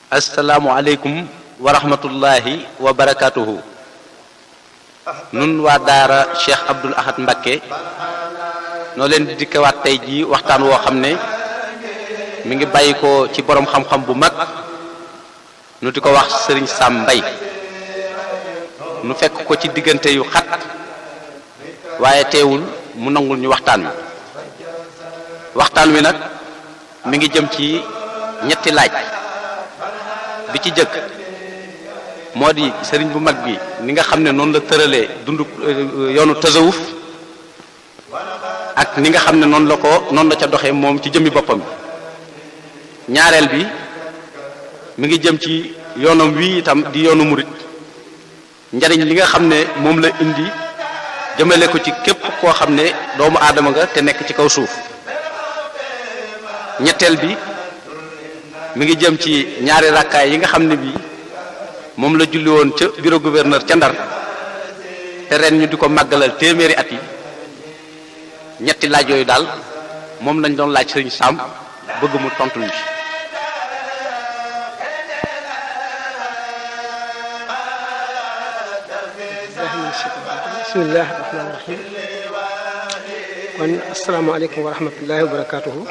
asalaamualeykum wa rahmatullahi wa barakatuhu. nun waa daara Cheikh Abdoul Ahad Mbacké noo leen di dikkewaat tey jii waxtaan woo xam ne mi ngi bàyyi ko ci borom xam-xam bu mag nu di ko wax Serigne Sam Mbaye nu fekk ko ci diggante yu xat waaye teewul mu nangul ñu waxtaan wi nag mi ngi jëm ci ñetti laaj. bi ci jëkk moo di sëriñ bu mag bi ni nga xam ne noonu la tëralee dundu yoonu tasawuf ak ni nga xam ne noonu la ca doxee moom ci jëmmi boppam ñaareel bi mi ngi jëm ci yoonam wii itam di yoonu murit njariñ li nga xam ne moom la indi jëmale ko ci képp koo xam ne doomu aadama nga te nekk ci kaw suuf ñetteel bi mi ngi jëm ci ñaari rakkaay yi nga xam ne bii moom la julli woon ca bureau gouverneur ca Ndar te ren ñu di ko màggalal téeméeri at yi ñetti laaj yooyu daal moom lañ doon laaj Sëriñ Sam bëgg mu tontu ñu ci. bismillahi rahmaani rahim. kon asalaamaaleykum wa rahmatullahi wa barakaatuhu.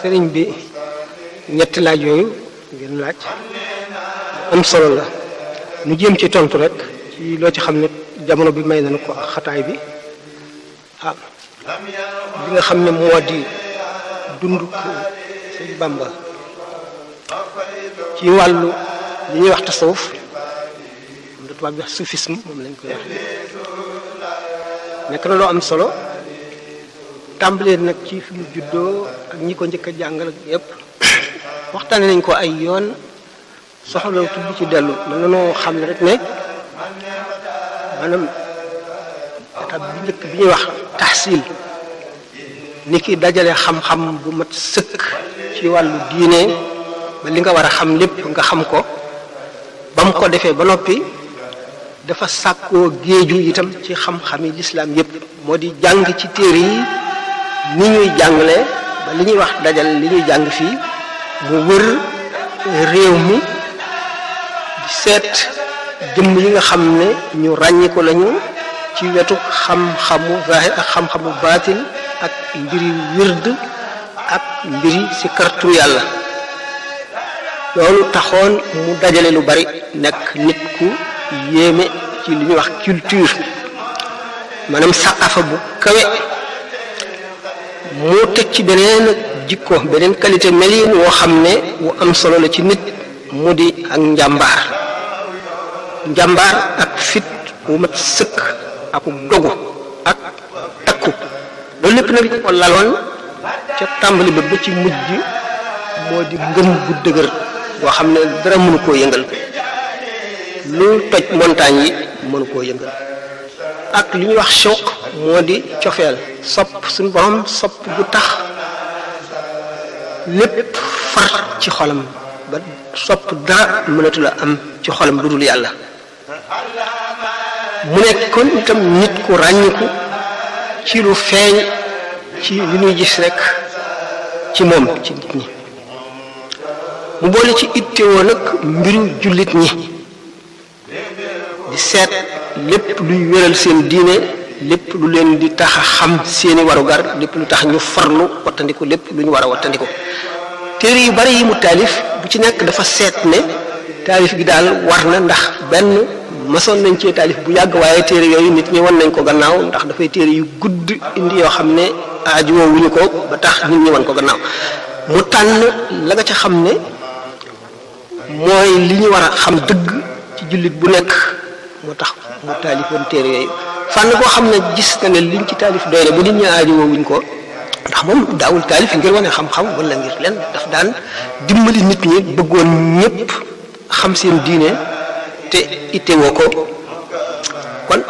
sëriñ bi ñetti laaj yooyu ngeen laaj am solo la nu jéem ci tontu rek ci loo ci xam ne jamono bi may nañu ko ak xataay bi li nga xam ne moo di dund Sëñ Bàmba ci wàllu li ñuy wax tasawuf moom la tubaab bi wax soufisme moom lañ koy wax nekk na loo am solo tàmbalee nag ci fi mu juddoo ak ñi ko njëkk a jàngal ak yépp waxtaane nañ ko ay yoon soxla tudd ci dellu mën nanoo xam ne rek ne maanaam étape bi njëkk bi ñuy wax tahsil ni ki dajale xam-xam bu mat sëkk ci wàllu diine ba li nga war a xam lépp nga xam ko ba mu ko defee ba noppi dafa sàkkoo géeju itam ci xam-xami lislaam yépp moo di jàng ci téere yi ni ñuy jàngale ba li ñuy wax dajale li ñuy jàng fii mu wër réew mi di seet jëmm yi nga xam ne ñu ràññiku lañu ci wetu xam-xamu zahir ak xam-xamu baatin ak mbiri wird ak mbiri si kartu yàlla loolu taxoon mu dajale lu bari nekk nit ku yéeme ci li ñuy wax culture maanaam saqafa bu kawe moo teg ci beneen jikko beneen qualité melin woo xam ne wu am solo la ci nit mu di ak njàmbaar ak fit wu mat sëkk ak dogu ak takku loolu lépp nag ko laloon ca tàmbali ba ci mujj moo di ngëm bu dëgër boo xam ne dara mënu koo yëngal lu toj montagne yi mënu koo yëngal ak li ñuy wax choc moo di cofeel sopp suñu borom sopp bu tax lépp far ci xolam ba sopp dara mënatu la am ci xolam lu dul yàlla mu nekkoon itam nit ku ràññiku ci lu feeñ ci li ñuy gis rek ci moom ci nit ñi mu boole ci ittewoo nag mbiru jullit ñi di seet lépp luy wéral seen diine lépp lu leen di tax a xam seeni warugar lépp lu tax ñu farlu wattandiku lépp lu ñu war a wattandiku téere yu bari yi mu taalif bu ci nekk dafa seet ne taalif gi daal war na ndax benn masoon nañ cee taalif bu yàgg waaye téere yooyu nit ñi wan nañ ko gannaaw ndax dafay téere yu gudd indi yoo xam ne aajowoo wuñu ko ba tax nit ñi wan ko gannaaw mu tànn la nga ca xam ne mooy li ñu war a xam dëgg ci jullit bu nekk moo tax mu taalifoon téere yooyu fànn koo xam ne gis na ne liñ ci taalif doy na bu nit ñi aajowoo wuñ ko ndax moom daawul taalif ngir wane xam-xam wala ngir leen daf daan dimbali nit ñi bëggoon ñépp xam seen diine te ittewoo ko kon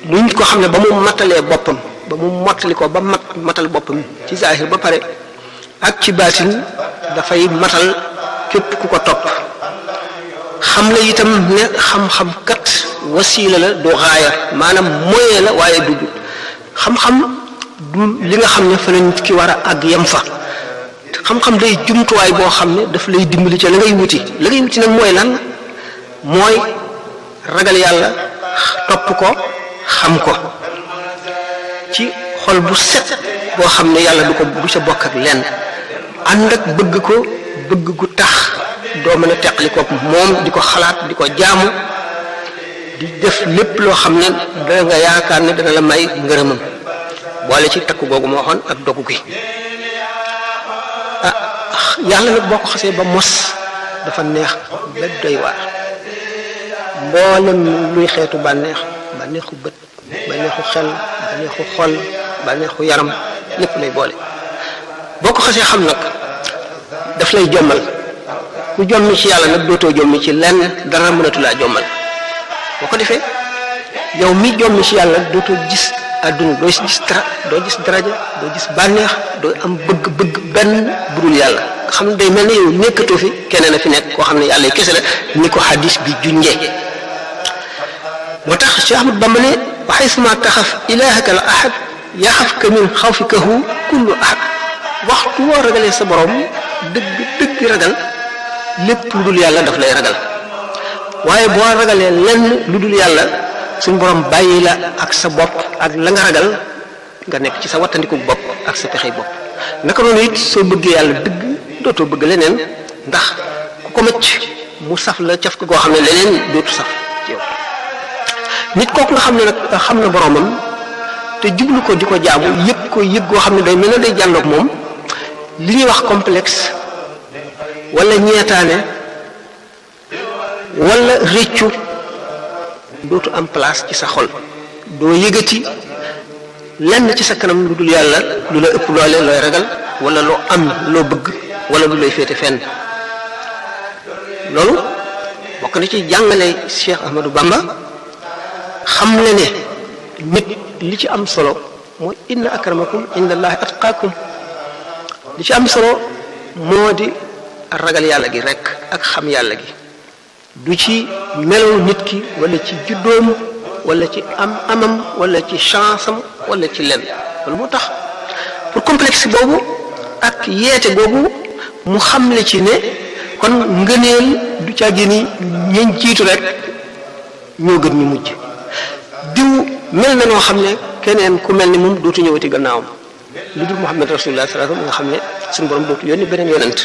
muy nit koo xam ne ba mu matalee boppam ba mu mottali ko ba matal boppam ci zahir ba pare ak ci baatin dafay matal képp ku ko topp xam la itam ne xam-xam kat wasiila la du xaaya maanaam moyen la waaye du xam-xam du li nga xam ne fa la nit ki war a àgg yem fa xam-xam day jumtuwaay boo xam ne daf lay dimbali ca la ngay wuti nag mooy lan mooy ragal yàlla topp ko xam ko ci xol bu set boo xam ne yàlla du ca bokk ak lenn ànd ak bëgg ko bëgg gu tax doo mën a teqali ko moom di ko xalaat di ko jaamu di def lépp loo xam ne dana nga yaakaar ne dana la may ngërëmam boole ci takku googu moo waxoon ak dogu gi yàlla nag boo ko xasee ba mos dafa neex ba doy waar mboolem luy xeetu bànneexu bët bànneexu xel bànneexu xol bànneexu yaram lépp lay boole boo ko xasee xam nag daf lay jommal ku jommi ci yàlla nag dootoo jommi ci lenn dara mënatu laa jommal boo ko defee yow mi jommi ci yàlla dootoo gis àdduna doo gis dara doo gis daraja doo gis bànneex doo am bëgg-bëgg benn budul yàlla nga xam ne day mel ne yow nekkatoo fi keneen a fi nekk koo xam ne yàlla kese la ni ko hadis bi junjee moo tax Cheikh Ahmad Bamba ne wa haysuma taxaf ilahaka al ahad yaxafka min xawfikahu kullu ahad waxtu woo ragalee sa borom dëgg ragal lépp lu dul yàlla daf lay ragal waaye boo ragalee lenn lu dul yàlla suñu borom bàyyi la ak sa bopp ak la nga ragal nga nekk ci sa wattandiku bopp ak sa pexey bopp naka noonu it soo bëggee yàlla dëgg dootoo bëgg leneen ndax ku ko mëcc mu saf la caf ko goo xam ne leneen dootu saf ci yow nit kooku nga xam ne nag xam na boromam te jublu ko di ko jaamu yëg ko yëg goo xam ne day mel ne day jàlloog moom li ñuy wax complexe wala ñeetaane wala réccu dootu am place ci sa xol doo yëgati lenn ci sa kanam lu dul yàlla lu la ëpp doole looy ragal wala loo am loo bëgg wala lu lay féete fenn loolu bokk na ci jàngale Cheikh Ahmadou Bamba xam le ne nit li ci am solo mooy inna akramakum inda allahi atqaakum li ci am solo moo di ragal yàlla gi rek ak xam yàlla gi du ci melow nit ki wala ci juddoom wala ci amam wala ci chance am wala ci lenn loolu moo tax pour complexe boobu ak yeete boobu mu xamle ci ne kon ngëneel du caa génni ñeñ jiitu rek ñoo gën ñu mujj diw mel na noo xam ne keneen ku mel ni moom dootu ñëwati gannaawam lu dul Muhammad rasulullah sallallahu alayhi wasallam nga xam ne suñu borom dootu yónni beneen yonent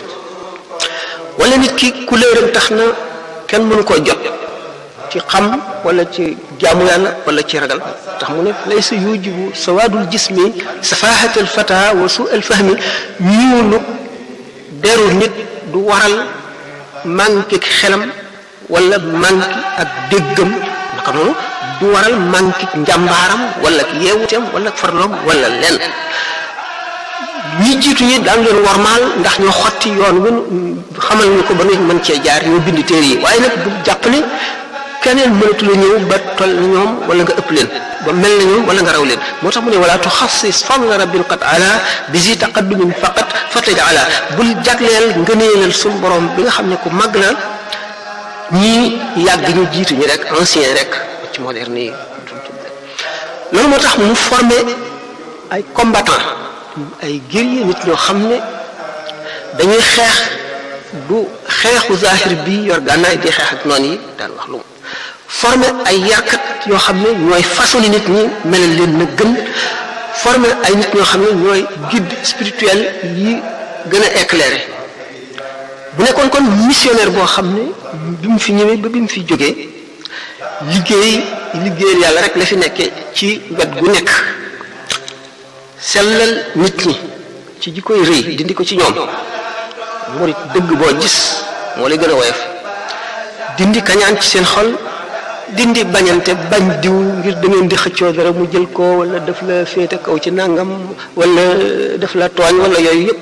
wala nit ki couleuram tax na kenn mënu koo jot ci xam wala ci jaamu yàlla wala ci ragal tax mu ne laysa yujibu sawadul jismi safahatul fata wa su'al fahmi ñuulu deru nit du waral manqué xelam wala manqué ak déggam naka noonu du waral manqué njàmbaaram wala yeewuteem wala farloom wala lenn ñi jiitu ñi daan leen warmaal ndax ñoo xotti yoon wi xamal ñu ko ba ñu mën cee jaar ñoo bind téere yi waaye nag du jàpp ne keneen mënatu la ñëw ba toll na ñoom wala nga ëpp leen ba mel na ñoom wala nga raw leen moo tax mu ne wala tuxassis fadla rabbil qad ala bi zi taqaddumin faqat fataj ala bul jagleel ngëneelal suñu borom bi nga xam ne ku mag la ñii yàgg ñu jiitu ñi rek ancien rek ci moderne yi loolu moo tax mu formé ay combattant ay guerrier nit ñoo xam ne dañuy xeex du xeexu zahir bi yor gànnaay di xeex ak noonu yi daan wax lu formé ay yarkat yoo xam ne ñooy façonné nit ñi melal leen na gën formé ay nit ñoo xam ne ñooy guide spirituel yi gën a éclairé bu nekkoon kon missionnaire boo xam ne bi mu fi ñëwee ba bi mu fi jógee liggéeyal yàlla rek la fi nekkee ci wet gu nekk sellal nit ñi ci jikkoy rëy dindi ko ci ñoom murit dëgg boo gis moo lay gën a woyof dindi kañaan ci seen xol dindi bañante bañ diw ngir da ngeen di xëccoo dara mu jël ko wala daf la féete kaw ci nangam wala daf la tooñ wala yooyu yëpp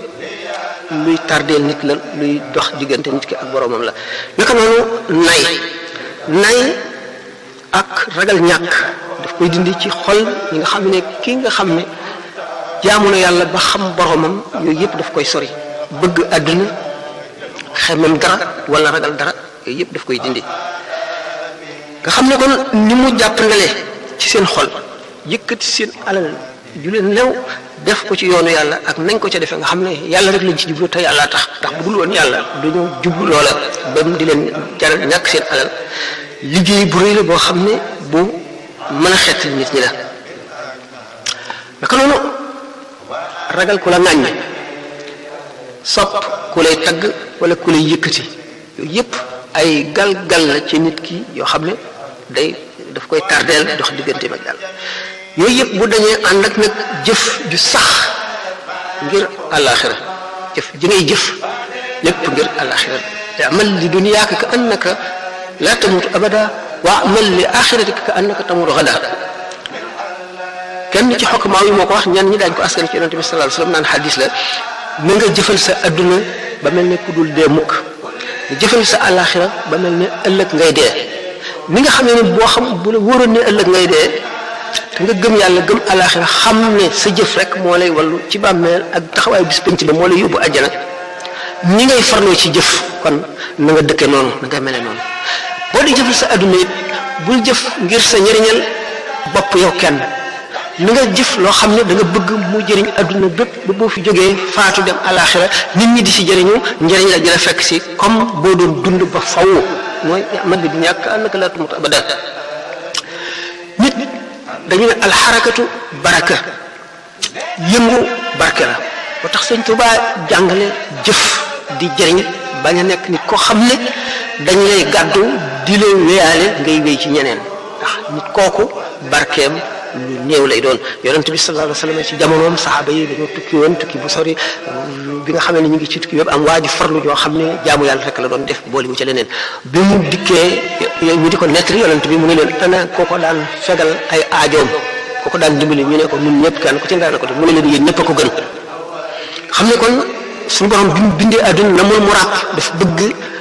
luy tardeel nit la luy dox diggante nit ki ak boroomam la naka noonu nay ak ragal ñàkk daf koy dindi ci xol ñi nga xam ne ki nga xam ne jaamu na yàlla ba xam boromam yooyu yëpp daf koy sori bëgg àdduna xemem dara wala ragal dara yooyu yëpp daf koy dindi nga xam ne kon ni mu jàppandale ci seen xol yëkkati seen alal ju leen lew def ko ci yoonu yàlla ak nañ ko ca defee nga xam ne yàlla rek lañ ci jublu te yàlla tax ndax bu dul woon yàlla duñu jublu loola ba mu di leen jaral ñàkk seen alal liggéey bu rëy la boo xam ne bu mën a xett nit ñi la naka noonu ragal ku la ŋàññ sopp ku lay tagg wala ku lay yëkkati yooyu yëpp ay gal-gal la ci nit ki yoo xam ne daf koy tardeel dox digganteem ak yàlla yooyu yëpp bu dañee ànd ak nag jëf ju sax ngir àllaaxira jëf ji ngay jëf lépp ngir àllaaxira te amal li dunyaaka ka annaka laa tamutu abada wa amal li axiratika ka annaka tamutu gada kenn ci xokkamaa yi moo ko wax ñenn ñi daañ ko askan ci yonente bi sallallahu alayhi wasallam naan xadis la na nga jëfal sa adduna ba mel ne ku dul dee mukk nga jëfal sa àllaaxira ba mel ne ëllëg ngay dee ni nga xam ne boo xam bu la wóoroon ne ëllëg ngay dee te nga gëm yàlla gëm àllaaxira xam ne sa jëf rek moo lay wallu ci bàmmeel ak taxawaay bis penc ba moo lay yóbbu àjjana ñi ngay farloo ci jëf kon na nga dëkke noonu na nga mele noonu boo di jëfal sa adduna it bul jëf ngir sa njëriñal bopp yow kenn ni nga jëf loo xam ne da nga bëgg mu jëriñ adduna bépp ba boo fi jógee faatu dem àllaaxira nit ñi di si jëriñu njëriñ la dina fekk si comme boo doon dund ba faw mooy amal bi ñàkk annaka laa tamut abada nit dañu ne alxarakatu baraka yëngu barke la ba tax Sëñ Tuubaa jàngale jëf di jëriñ bañ a nekk nit koo xam ne dañ lay gàddu di la wéyaale ngay wéy ci ñeneen ndax nit kooku barkeem lu néew lay doon yonent bi sallallahu alayhi wasallam ci jamonoom saxaaba yi dañoo tukki woon tukki bu sori bi nga xamee ne ñu ngi ci tukki yëpp am waa ji farlu joo xam ne jaamu yàlla rek la doon def boole wu ca leneen bi mu dikkee ñu di ko nettali yonent bi mu ne leen ana kooko daan fegal ay aajoom kooko daan dimbali ñu ne ko ñun ñëpp kenn ku ci daan ko def mu ne leen yéen ñëpp a ko gën xam ne kon suñu borom bi mu bindee àdduna namul mu ràpp dafa bëgg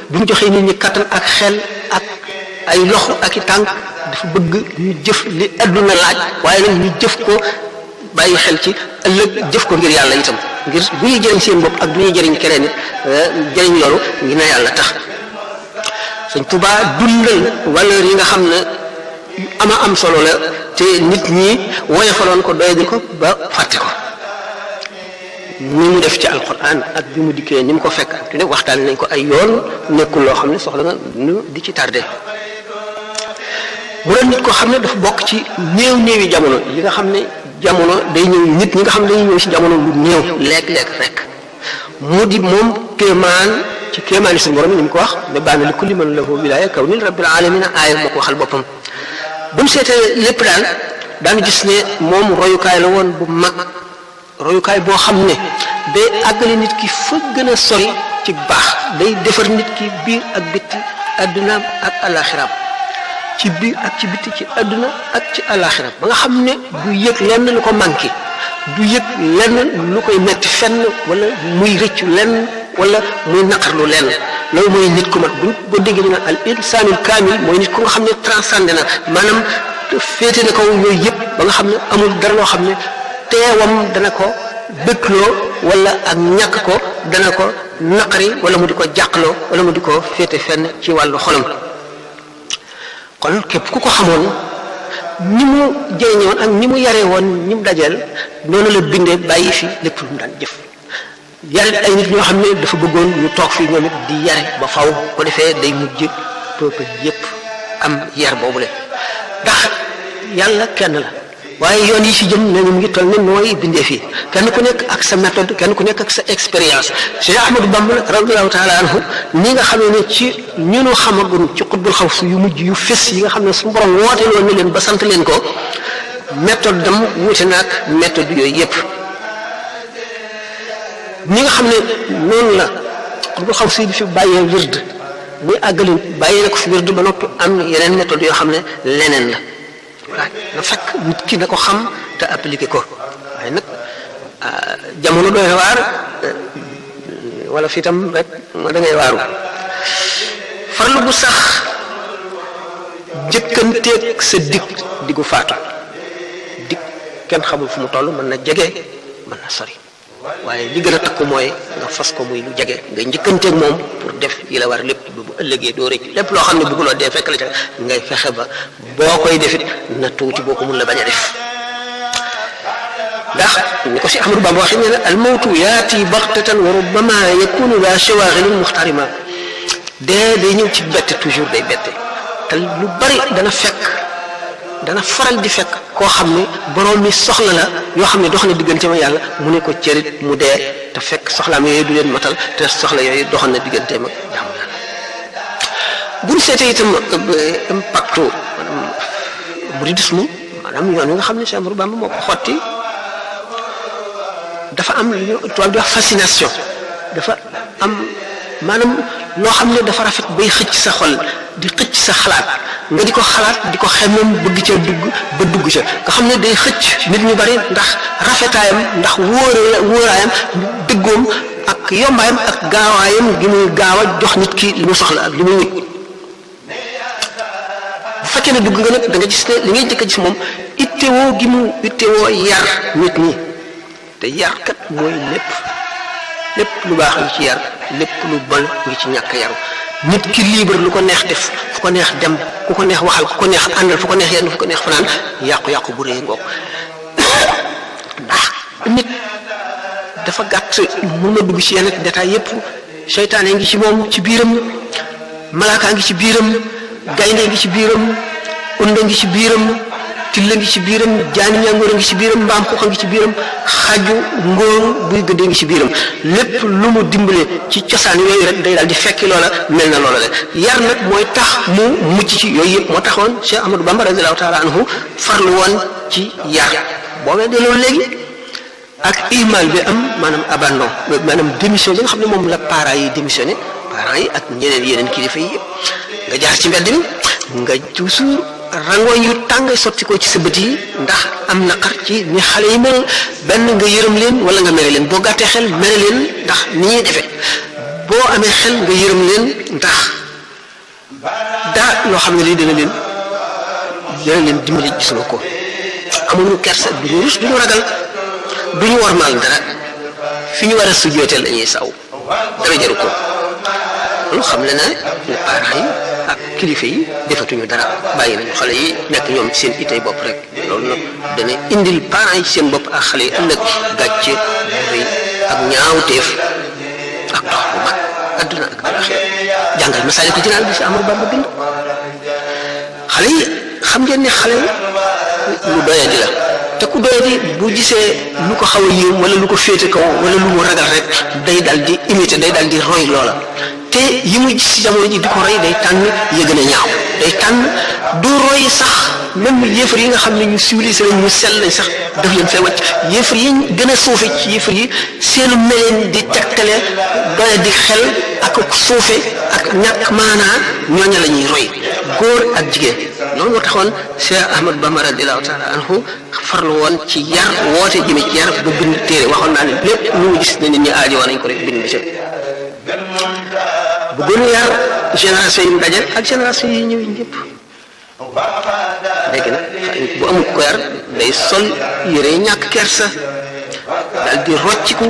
bi mu joxee nit ñi kattan ak xel ak ay loxo ak i tànk dafa bëgg ñu jëf li àdduna laaj waaye nag ñu jëf ko bàyyi xel ci ëllëg jëf ko ngir yàlla itam ngir bu ñuy jëriñ seen bopp ak bu ñuy jëriñ keneen it jëriñ loolu ngi na yàlla tax Sëñ Tuubaa dundal valeur yi nga xam ne yu am solo la te nit ñi woyofaloon ko doyadi ko ba fàtte ko ni mu def ci alquran ak bi mu dikkee ni mu ko fekk ak ne waxtaan nañ ko ay yoon nekkul loo xam ne soxla nga nu di ci tardé mu doon nit ko xam ne dafa bokk ci néewi jamono yi nga xam ne jamono day ñëw nit ñi nga xam ne dañuy ñëw ci jamono lu néew léeg-léeg rek mu di moom kéemaan ci kéemaani suñu borom ni mu ko wax ne baana li kulli man lahu wilaaya kawnil rabbil alamin aaya moo ko waxal boppam bu ñu seetee lépp daal daanu gis ne moom royukaay la woon bu mag royukaay boo xam ne day àggale nit ki fa gën a sori ci baax day defar nit ki biir ak bitti addunaam ak alaxiraam ci biir ak ci bitti ci adduna ak ci alaxiraam ba nga xam ne du yëg lenn lu ko manqué du yëg lenn lu koy metti fenn wala muy rëccu lenn wala muy naqarlu lenn loolu mooy nit ku mat buñ ko déggee ñu naan al insaanul kaamil mooy nit ku nga xam ne transcendé na maanaam féete na kaw yooyu yëpp ba nga xam ne amul dara loo xam ne teewam dana ko bëggloo wala ak ñàkk ko dana ko naqari wala mu di ko jàqloo wala mu di ko féete fenn ci wàllu xolam kon képp ku ko xamoon ni mu jëriñoon ak ni mu yaree woon ñi mu dajeel noonu la bindee bàyyi fi lépp lu mu daan jëf yare ay nit ñoo xam ne dafa bëggoon ñu toog fii ñoom it di yare ba faw ko defee day mujj peuple yépp am yar boobule ndax yàlla kenn la waaye yoon yi ci jëm nañu mu ngi toll ne nooy bindee fii kenn ku nekk ak sa méthode kenn ku nekk ak sa expérience Cheikh Ahmadou Bamba radiyallahu taala anhu ni nga xamee ne ci ñunu xamagun ci xutbul xaw su yu mujj yu fés yi nga xam ne suñu borom woote loon ni leen ba sant leen ko méthode dam wuute naag méthode yooyu yépp ñi nga xam ne noonu la xutbul xaw si bi fi bàyyee wird muy àggali bàyyee na ko fi wird ba noppi am yeneen méthode yoo xam ne leneen la waaye na fekk nit ki na ko xam te appliqué ko waaye nag jamono doy waar wala fii tam rek da ngay waaru farlu bu sax jëkkanteeg sa diggu faatu dig kenn xamul fu mu toll mën na jege mën na sori waaye li gën a takku mooy nga fas ko muy lu jege nga njëkkanteeg moom pour def yi la war lépp bu ëllëgee doo rëcc lépp loo xam ne bëgguloo dee fekk la ca ngay fexe ba boo koy defit na tuuti boo ko mun la bañ a def ndax ndax ni ko si Ahmadu Bamba waxee ne al mawtu yaati baxtatan wa rubbama yakunu la shawaghilin muxtarima dee day ñëw ci bette toujours day bette te lu bari dana faral di fekk koo xam ne borom mi soxla la yoo xam ne dox na diggante ma yàlla mu ne ko cërit mu dee te fekk soxlaam yooyu du leen matal te soxla yooyu doxal na digganteem ak jaamu yàlla bu ñu seetee itam impactu mouridisme maanaam yoon wi nga xam ne Cheikh Ahmadou Bamba moo ko xotti dafa am lu ñu tubaab di wax fascination dafa am maanaam loo xam ne dafa rafet bay xëcc sa xol di xëcc sa xalaat nga di ko xalaat di ko xemmeem bëgg ca dugg ba dugg ca nga xam ne day xëcc nit ñu bari ndax rafetaayam ndax wóoraayam dëggoom ak yombaayam ak gaawaayam gi muy gaaw a jox nit ki li mu soxla ak li muy wut bu fekkee ne dugg nga nag da nga gis ne li ngay jëkk a gis moom ittewoo gi mu ittewoo yar nit ñi te yar kat mooy lépp lu baax ngi ci yar lépp lu bon ngi ci ñàkk yaru nit ki libre lu ko neex def fu ko neex dem ku ko neex waxal ku ko neex àndal fu ko neex yenn fu ko neex fanaan yàqu-yàqu bu rëy ngoog ndax nit dafa gàtt mun na dugg ci yenn détail yépp seytaane ngi ci moom ci biiram malaaka ngi ci biiram gaynde ngi ci biiram unda ngi ci biiram tilla ngi ci biiram jaani ñàngoor ngi ci biiram mbaam xuuxa ngi ci biiram xaju ngóor buy gëddee ngi ci biiram lépp lu mu dimbale ci cosaan yooyu rek day daal di fekki loola mel na loola la yar nag mooy tax mu mucc ci yooyu yëpp moo taxoon Cheikh Ahmadou Bamba radiyallahu taala anhu farlu woon ci yar boobee de loolu léegi ak imal bi am maanaam abandon maanaam démission bi nga xam ne moom la parents yi démissionné parents yi ak yeneen kilifa yi yëpp nga jaar ci mbedd mi nga toujours rangooñ yu tàng sotti ko ci sa bët yi ndax am naqar ci ni xale yi mel benn nga yërëm leen wala nga mere leen boo gàttee xel mere leen ndax ni ñuy defee boo amee xel nga yërëm leen ndax daa loo xam ne lii dina leen dimbali gisuloo ko amuñu kersa duñu rus duñu ragal duñu wormaal dara fi ñu war a sujjooteel dañuy saw dara jaru ko loolu xam le na ne parents yi ak kilifa yi defatuñu dara bàyyi nañu xale yi nekk ñoom seen itay bopp rek loolu nag dana indil parents yi seen bopp ak xale yi ëllëg gàcce bu rëy ak ñaawteef ak dox bu mag adduna ak alaxira jàngal Masaalikul Jinaan bi si Ahmadu Bamba bind xale yi xam ngeen ne xale lu doyadi la te ku doyadi bu gisee lu ko xaw a yéem wala lu ko féete kaw wala lu mu ragal rek day dal di imiter day dal di roy loola te yi muy gis ci jamono ji di ko roy day tànn ya gën a ñaaw day tànn du roy sax même yéefar yi nga xam ne ñu civilisé lañ ñu sell lañ sax daf leen fee wàcc yéefar yi gën a suufe ci yéefar yi seenu meleen di tegtale doya di xel ak suufe ak ñàkk maanaa ñooña la ñuy roy góor ak jigéen loolu moo taxoon Cheikh Ahmadou Bamba radiyallahu taala anhu farlu woon ci yar woote jëme ci yar ba bind téere waxoon naa ne lépp lu mu gis ne nit ñi aajo nañ ko rek bind ci bu gën a yar génération yi mu dajal ak génération yi ñëw ñëpp léegi nag bu amul ko yar day sol yére ñàkk kersa daal di rocciku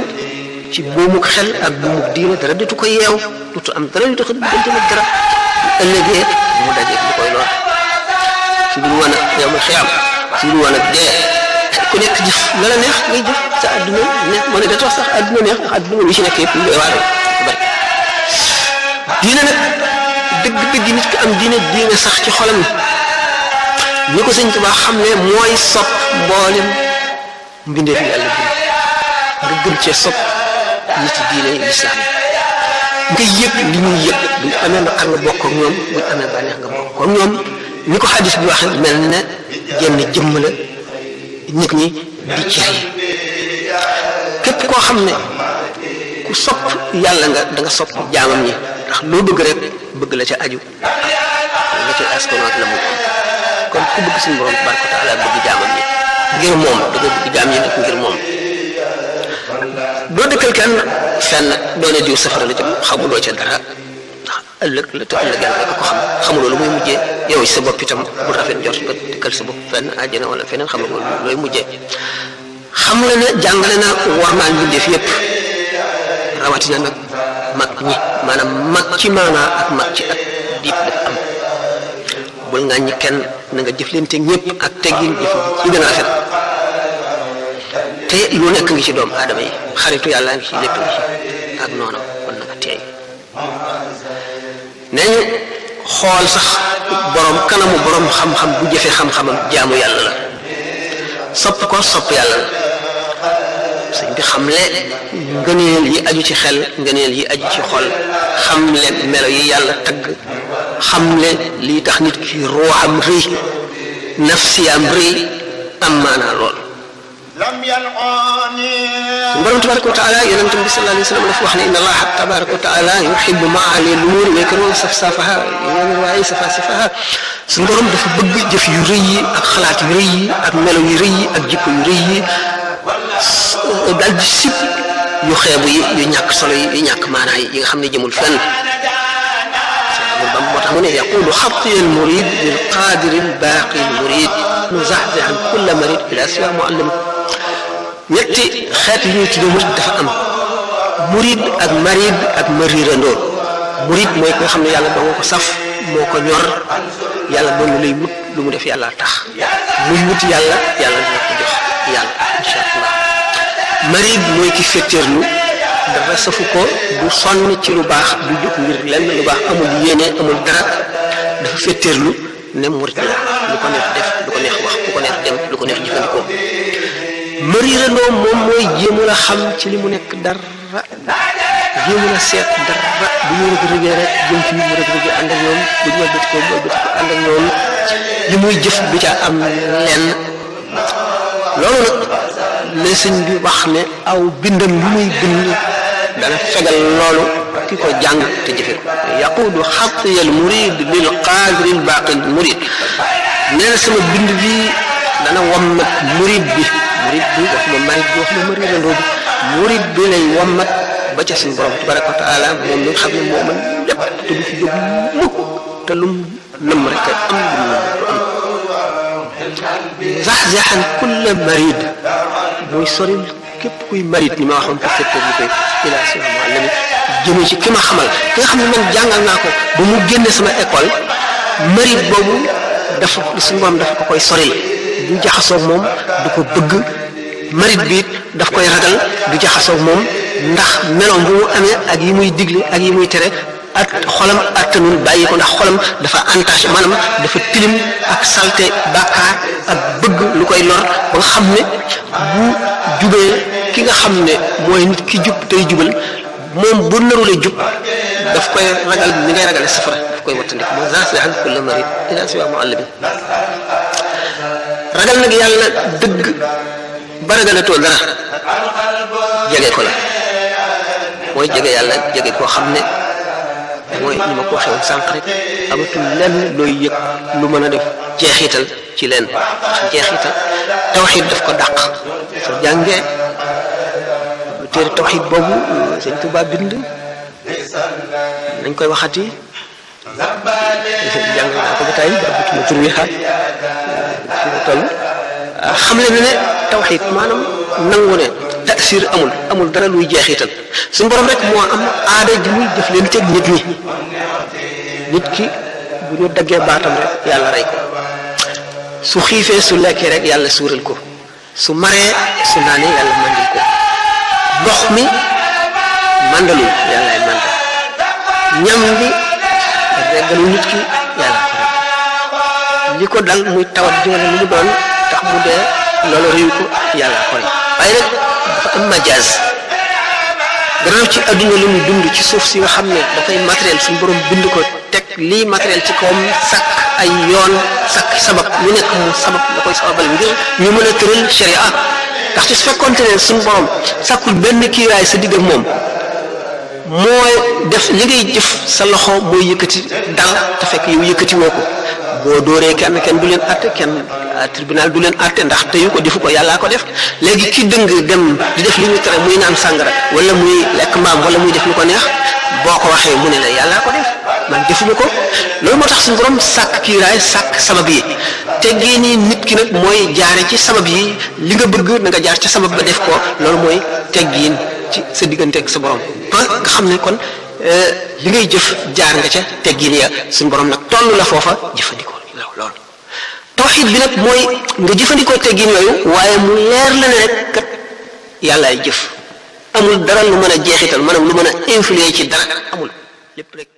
ci buumuk xel ak buumuk diine dara dutu ko yeew dutu am dara dutu ko diggante nag dara ëllëgee mu dajeeg li koy lor ci biir wan ak yow ma xiyam ci biir wan ak dee ku nekk jëf la la neex ngay jëf sa àdduna neex moo ne da tax sax àdduna neex ndax àdduna li ci nekk yëpp ñu koy waare bari diine nag dëgg nit ki am diine sax ci xolam ñi ko Sëñ Tuubaa xam ne mooy sopp mboolem mbindeef yàlla bi nga gën cee sopp nit ci diine lislaam nga yëg li ñuy yëg buñ amee naqar nga bokk ak ñoom buñ amee bànneex nga bokk ak ñoom ni ko xadis bi waxe mel na jenn jëmm la nit ñi di cër yi képp koo xam ne ku sopp yàlla nga da nga sopp jaamam ñi ndax loo bëgg rek bëgg la ca aju la ca askanoot la mu kon ku bëgg suñu borom tabaraka wa taala bëgg jaamam ñi ngir moom da nga bëgg jaam ñi nekk ngir moom doo dëkkal kenn fenn doone diw safara la jëm xamuloo ca dara ndax ëllëg la te ëllëg yàlla rek ko xam xamuloo lu muy mujjee yow ci sa bopp itam bu rafet jot ba dëkkal sa bopp fenn àjjana wala feneen xamuloo looy mujjee xam la ne jàngale na warmaal mbindeef yépp rawatina nag mag ñi maanaam mag ci maanaa ak mag ci at diib dafa am bul nga ñi kenn na nga jëflante ñëpp ak teggin jëf ci gën a rafet te lu nekk ngi ci doomu aadama yi xaritu yàlla ngi ci lépp ngi ci ak noonu kon nag teey nañu xool sax borom kanamu borom xam-xam bu jëfee xam-xamam jaamu yàlla la sopp ko sopp yàlla la sëñ bi xamle ngëneel yi aju ci xel ngëneel yi aju ci xol xamle melo yi yàlla tagg xamle lii tax nit ki ruuxam rëy nafsiyam rëy am maanaa lool borom tabaraka wa taala yonent bi sallallahu alayhi wa sallam dafa wax ne inna allaha tabaraka wa taala yuhibbu ma'ali al-umur wa yakrahu safsafaha waaye safasafaha suñu borom dafa bëgg jëf yu rëy yi ak xalaat yu rëy yi ak melo yu rëy yi ak jikko yu rëy yi daal di sib yu xeebu yi yu ñàkk solo yi yu ñàkk maanaa yi nga xam ne jëmul fenn bam moo tax mu ne yaqulu xati al murid bil qadir al baqi al murid muzahzihan kulla marid ila siwa muallim ñetti xeet yi ñuy tuddee murid dafa am murid ak marid ak marirandoo murid mooy ki nga xam ne yàlla doo ko saf moo ko ñor yàlla doon lay wut lu mu def yàlla tax muy wut yàlla yàlla dina ko jox yàlla insha allah marid mooy ki fetteerlu dafa safu ko du sonn ci lu baax du jóg ngir lenn lu baax amul yéene amul dara dafa fetteerlu ne murid la lu ko neex def lu ko neex wax lu ko neex dem lu ko neex jëfandikoo marirandoo moom mooy jéemu la xam ci li mu nekk dara jéemu la seet dara bu ñu rëg-rëgee rek jëm fi mu rëg-rëgee ànd ak ñoom bu ñu wëlbati ko ànd ak ñoom li muy jëf du ca am lenn loolu nag la sëñ bi wax ne aw bindam li muy bind dana fegal loolu ki ko jàng te jëfe ko yaqudu xatiyal murid lil qadiril baqil murid nee na sama bind bi dana wammat murid bi wax ma marid bi wax ma marirandoo bi murid bi lay wammat ba ca suñu borom tabaraka wa taala moom mi nga xam ne moo mën lépp te du fi jóg mukk te lum nëmm rek am zaxzaxan kulla marid mooy soril képp kuy marid ni ma waxoon ko fekkee ñu koy ila siwa muallimi jëme ci ki ma xamal ki nga xam ne man jàngal naa ko ba mu génne sama école marid boobu dafa suñu borom dafa ko koy soril du jaxasoog moom du ko bëgg marid bi daf koy ragal du jaxasoog moom ndax meloom bu mu amee ak yi muy digle ak yi muy tere ak xolam attanul bàyyi ko ndax xolam dafa entaché maanaam dafa tilim ak salte bàkkaar ak bëgg lu koy lor ba nga xam ne bu jubee ki nga xam ne mooy nit ki jub tey jubal moom bu narule jub daf koy ragal ni ngay ragale safara daf koy wattandiku mo zaxzaxan kulla marid ila siwa muallimi ragal nag yàlla dëgg ba ragalatoo dara jege ko la mooy jege yàlla jege koo xam ne mooy ni ma ko waxee woon sànq rek amatul lenn looy yëg lu mën a def jeexital ci leen jeexital tawxid daf ko dàq soo jàngee téere tawxid boobu sëñ Tuubaa bind nañ koy waxati jàng naa ko ba tey ba butuma tur wi xaat fi mu toll xam le ne tawxid maanaam nangu ne tasir amul dara luy jeexital suñu borom rek moo am aada ji muy jëf leen teg nit ñi nit ki bu ñu daggee baatam rek yàlla rey ko su xiifee su lekkee rek yàlla suural ko su maree su naanee yàlla mandil ko ndox mi mandalul yàlla ay mandal ñam bi reggalu nit ki yàlla ko rek li ko dal muy tawat joole lu mu doon tax mu dee loolu réew ko yàlla ko rek waaye nag dafa am majaaz gannaaw ci adduna lu mu dund ci suuf si nga xam ne dafay matériel suñu borom bind ko teg lii matériel ci kawam sakk ay yoon sakk sabab lu nekk mu sabab da koy sababal ngir ñu mën a tëral sharia ndax ci su fekkoonte ne suñu borom sakkul benn kiiraay sa digg ak moom mooy def li ngay jëf sa loxo mooy yëkkati dal te fekk yow yëkkati woo ko boo dóoree kenn du leen àtte kenn tribunal du leen àtte ndax teyu ko defu ko yàllaa ko def léegi ki dëng dem di def li ñu tere muy naan sàngara wala muy lekk mbaam wala muy def lu ko neex boo ko waxee mu ne la yàllaa ko def man defuma ko loolu moo tax suñu borom sàkk kiiraay sàkk sabab yi teggee nii nit ki nag mooy jaare ci sabab yi li nga bëgg na nga jaar ci sabab ba def ko loolu mooy teggiin ci sa diggante ak sa borom ba nga xam ne kon li ngay jëf jaar nga ca teggiin ya suñu borom nag toll la foofa jëfandikoo loolu tawxiid bi nag mooy nga jëfandikoo teggiin yooyu waaye mu leer la ne rek kat yàllaay jëf amul dara lu mën a jeexital maanaam lu mën a influer ci dara amul lépp rek